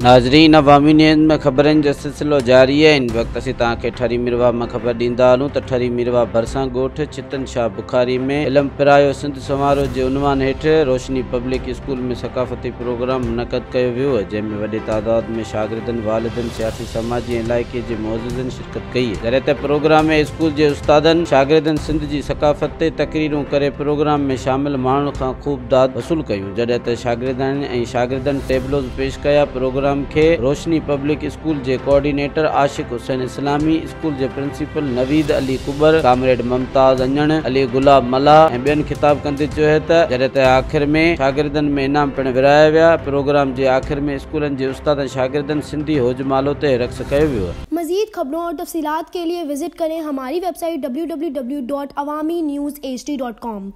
ناظرين عوامي نيوز ۾ خبرن جو سلسلو جاري آهي هن وقت اسين توهان کي ٺري ميرواهه مان خبر ڏيندا هلون ته ٺري ميرواهه ڀرسان ڳوٺ ڇتن شاهه بخاري ۾ علم پرايو سنڌ سنوارو جي عنوان هيٺ روشني پبلڪ اسڪول ۾ ثقافتي پروگرام منعقد ڪيو ويو جنهن ۾ وڏي تعداد ۾ شاگردن والدن سياسي سماجي ۽ علائقي جي معززن شرڪت ڪئي. جڏهن ته پروگرام ۾ اسڪول جي استادن شاگردن سنڌ جي ثقافت تي تقريرون ڪري پروگرام ۾ شامل ماڻهن کان خوب داد وصول ڪيون جڏهن ته شاگردياڻين ۽ شاگردن ٽيبلوز پيش ڪيا پروگرام کي روشني پبلڪ اسڪول جي ڪوآرڊينيٽر عاشق حسين اسلامي اسڪول جي پرنسپل نويد علي ڪٻر ڪامريڊ ممتاز اڃڻ علي گلاب ملاح ۽ ٻين خطاب ڪندي چيو ته جڏهن ته آخر ۾ شاگردن ۾ انعام پڻ ورهايا ويا پروگرام جي آخر ۾ اسڪولن جي استادن شاگردن سنڌي هوجمالو تي رقص ڪيو ويو. मज़ीद खबरों और तफसीलात के लिए विज़िट करें हमारी वेबसाइट www.awamiNewsHD.com।